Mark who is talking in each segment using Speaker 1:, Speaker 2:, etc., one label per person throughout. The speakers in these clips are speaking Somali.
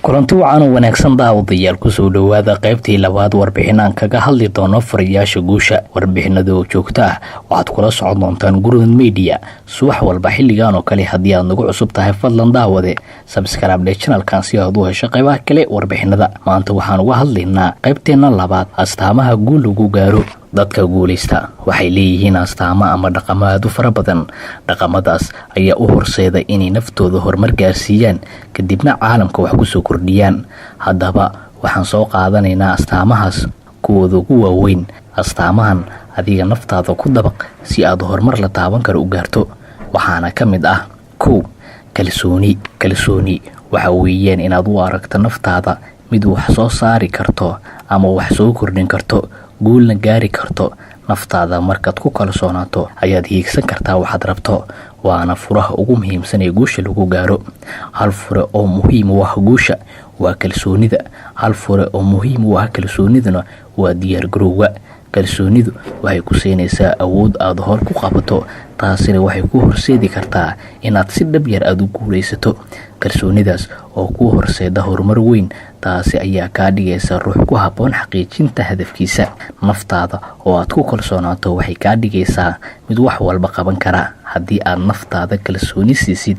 Speaker 1: Kulanti wacan oo wanaagsan, daawadayaal. Kusoo dhowaada qaybtii labaad warbixinaan kaga hadli doono furayaasha guusha. Warbixinada oo joogto ah waxaad kula socon doontaan Gurmud Media subax walba xilligan oo kale. Haddii aad nagu cusub tahay, fadlan daawade subscribe dhe channelkan si aad u hesho qaybaha kale warbixinada. Maanta waxaan uga hadlaynaa qaybteenna labaad astaamaha guul lagu gaaro. Dadka guulaysta waxay leeyihiin astaamo ama dhaqamo aada u fara badan. Dhaqamadaas ayaa u horseeda inay naftooda horumar gaarsiiyaan, kadibna caalamka wax kusoo kordhiyaan. Haddaba waxaan soo qaadanaynaa astaamahaas kuwooda ugu waaweyn. Astaamahan adiga naftaada ku dabaq si aad horumar la taaban karo u gaarto. Waxaana ka mid ah: 1, kalsooni. Kalsooni waxa weeyaan inaad u aragto naftaada mid wax soo saari karto ama wax soo kordhin karto, guulna gaari karto. Naftaada markaad ku kalsoonaato ayaad hiigsan kartaa waxaad rabto, waana furaha ugu muhiimsan ee guusha lagu gaaro. Hal fure oo muhiim u ah guusha waa kalsoonida. Hal fure oo muhiim u ah kalsooniduna waa diyaargarowga. Kalsoonidu waxay ku siinaysaa awood aada hor ku qabato, taasina waxay ku horseedi kartaa inaad si dhab yar aada u guulaysato. Kalsoonidaas oo kuu horseeda horumar weyn, taasi ayaa kaa dhigaysa ruux ku habboon xaqiijinta hadafkiisa. Naftaada oo aad ku kalsoonaato waxay kaa dhigaysaa mid wax walba qaban kara. Haddii aad naftaada kalsooni siisid,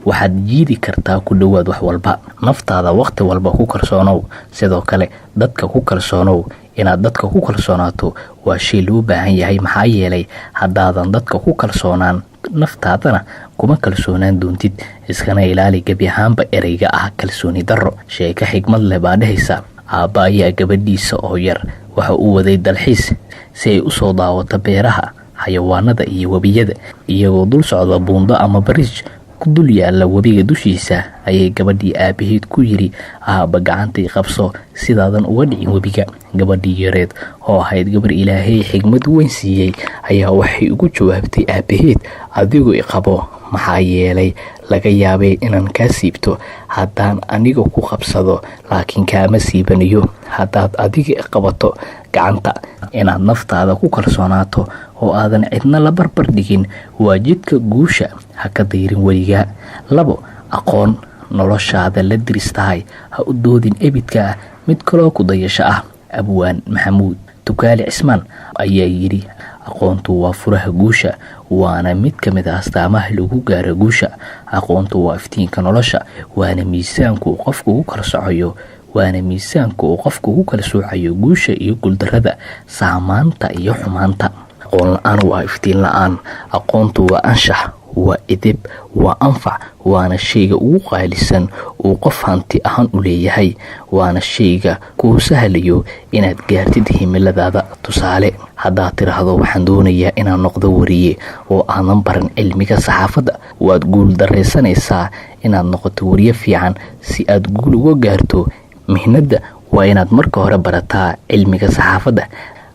Speaker 1: waxaad jiidi kartaa ku dhowaad wax walba. Naftaada waqti walba ku kalsoonow, sidoo kale dadka ku kalsoonow. Inaad dadka ku kalsoonaato waa shay loo baahan yahay, maxaa yeelay haddaadan dadka ku kalsoonaan, naftaadana kuma kalsoonaan doontid. Iskana ilaali gebi ahaanba ereyga ah kalsooni darro. Sheeko xigmad leh baa dhehaysa: aabba ayaa gabadhiisa oo yar waxa uu waday dalxiis si ay usoo daawato beeraha, xayawaanada iyo webiyada. Iyagoo dul socda buundo ama bariij ku dul yaalla webiga dushiisa ayay gabadhii aabaheed ku yidhi: "Aabba, gacantii qabso sidaadan uga dhicin webiga." Gabadhii yareed oo ahayd gabar Ilaahay xigmad weyn siiyey ayaa waxay ugu jawaabtay aabaheed: "Adigu iqabo, maxaa yeelay laga yaabay inaan kaa siibto haddaan aniga ku qabsado, laakiin kaama siibanayo haddaad adiga qabato gacanta." Inaad naftaada ku kalsoonaato oo aadan cidna la barbar dhigin waa jidka guusha. Ha ka dayrin weligaa. 2, aqoon. Noloshaada la diris tahay, ha u doodin ebidka ah mid kaloo ku dayasho ah. Abwaan Maxamuud Tukaali Cismaan ayaa yidhi: "Aqoontu waa furaha guusha," waana mid ka mid a astaamaha lagu gaaro guusha. Aqoontu waa iftiinka nolosha, waana miisaanku uu qofku ugu kala socoyo, waana miisaanka uu qofku ugu kala soocayo guusha iyo guuldarrada, saamaanta iyo xumaanta. Aqoon la-aan waa iftiin la-aan. Aqoontu waa anshax, waa edeb, waa anfac, waana shayga ugu qaalisan uu qof hanti ahaan u leeyahay, waana shayga kuu sahlayo inaad gaartid himiladaada. Tusaale, haddaad tiraahdo "Waxaan doonayaa inaan noqdo wariye" oo aadan baran cilmiga saxaafadda, waad guul daraysanaysaa inaad noqoto wariye fiican. Si aad guul uga gaarto mihnadda, waa inaad marka hore barataa cilmiga saxaafadda.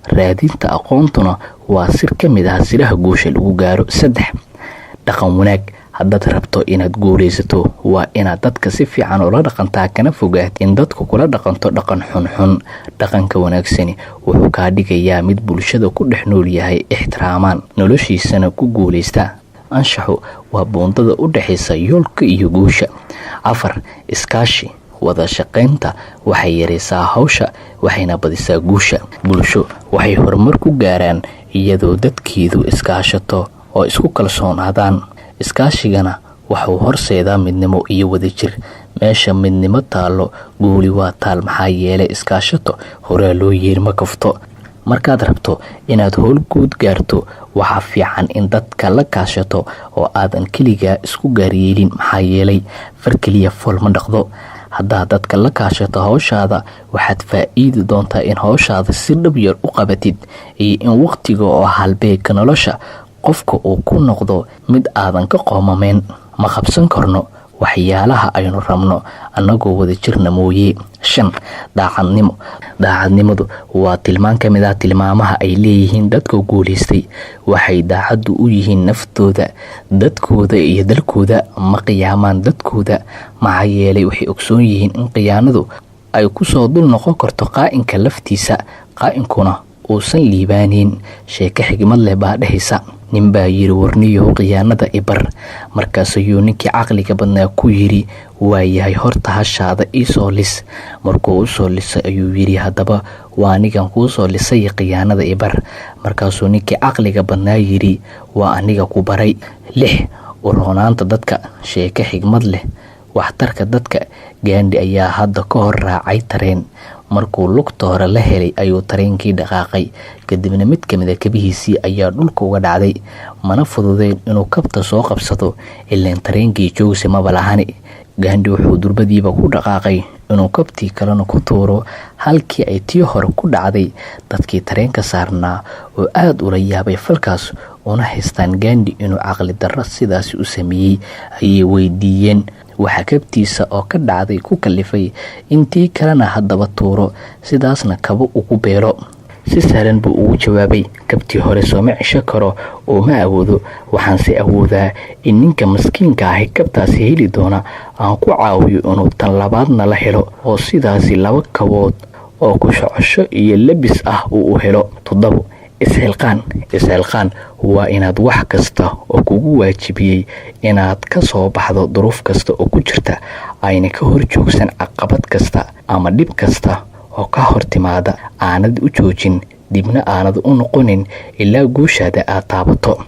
Speaker 1: Raadinta aqoontuna waa sir ka mid ah siraha guusha lagu gaaro. 3, dhaqan wanaag. Haddaad rabto inaad guulaysato, waa inaad dadka si fiican ula dhaqantaa, kana fogaat in dadku kula dhaqanto dhaqan xunxun. Dhaqanka wanaagsani wuxuu kaa dhigayaa mid bulshada ku dhex nool yahay ixtiraamaan, noloshiisana ku guulaysta. Anshaxu waa buundada u dhexaysa yoolka iyo guusha. 4, iskaashi. Wada shaqaynta waxay yaraysaa hawsha, waxayna badisaa guusha. Bulsho waxay horumar ku gaaraan iyadoo dadkeedu iskaashato oo isku kalsoonaadaan. Iskaashigana waxuu horseedaa midnimo iyo wadajir. Meesha midnimo taallo, guuli waa taal, maxaa yeelay iskaashato horaa loo yeeri ma kafto. Markaad rabto inaad howl guud gaarto, waxaa fiican in dadka la kaashato oo aadan keligaa isku gaaryeelin, maxaa yeelay far keliya fool ma dhaqdo. Haddaad dadka la kaashato hawshaada, waxaad faa-iidi doontaa in hawshaada si dhab yar u qabatid iyo in waqtiga oo halbeegka nolosha qofka uu ku noqdo mid aadan ka qoomameen. Ma qabsan karno waxyaalaha aynu rabno annagoo wada jirna mooye. 5, daacadnimo. Daacadnimadu waa tilmaan ka mid ah tilmaamaha ay leeyihiin dadka guulaystay. Waxay daacaddu u yihiin naftooda, dadkooda iyo dalkooda. Ma qiyaamaan dadkooda, maxaa yeelay waxay ogsoon yihiin in khiyaanadu ay kusoo dul noqon karto qaa'inka laftiisa, qaa'inkuna uusan liibaanin. Sheeko xigmad leh baa dhehaysa: Ninbaa yiri, "Warniyow, khiyaanada ibar." Markaas ayuu ninkii caqliga badnaa ku yiri, "Waayahay, horta hashaada iisoo lis." Markuu usoo lisay ayuu yiri, "Haddaba waa anigan kuu soo lisay, khiyaanada ibar." Markaasuu ninkii caqliga badnaa yiri, "Waa aniga ku baray." 6, u roonaanta dadka. Sheeko xigmad leh, waxtarka dadka. Gaandhi ayaa hadda ka hor raacay tareen. Markuu lugta hore la helay ayuu tareenkii dhaqaaqay. Kadibna mid kamid a kabihiisii ayaa dhulka uga dhacday. Mana fududeyn inuu kabta soo qabsado, ilaan tareenkii joogsi maba lahani. Gaandhi wuxuu durbadiiba ku dhaqaaqay inuu kabtii kalena ku tuuro halkii ay tii hore ku dhacday. Dadkii tareenka saarnaa oo aada ula yaabay falkaas, una haystaan Gaandhi inuu caqli darro sidaasi u sameeyey, ayay weydiiyeen waxaa kabtiisa oo ka dhacday ku kalifay intii kalena haddaba tuuro, sidaasna kabo ugu beelo. Si sahlan buu ugu jawaabay, "Kabtii hore sooma cesho karo oo ma awoodo, waxaanse awoodaa in ninka maskiinka ahi kabtaasi heli doona aan ku caawiyo inuu tan labaadna la helo, oo sidaasi laba kabood oo ku socosho iyo labis ah uu u helo." 7, isxilqaan. Isxilqaan waa inaad wax kasta oo kugu waajibiyey inaad ka soo baxdo duruuf kasta oo ku jirta ayna ka hor joogsan caqabad kasta ama dhib kasta oo ka hor timaada, aanad u joojin, dibna aanad u noqonin ilaa guushaada aad taabato.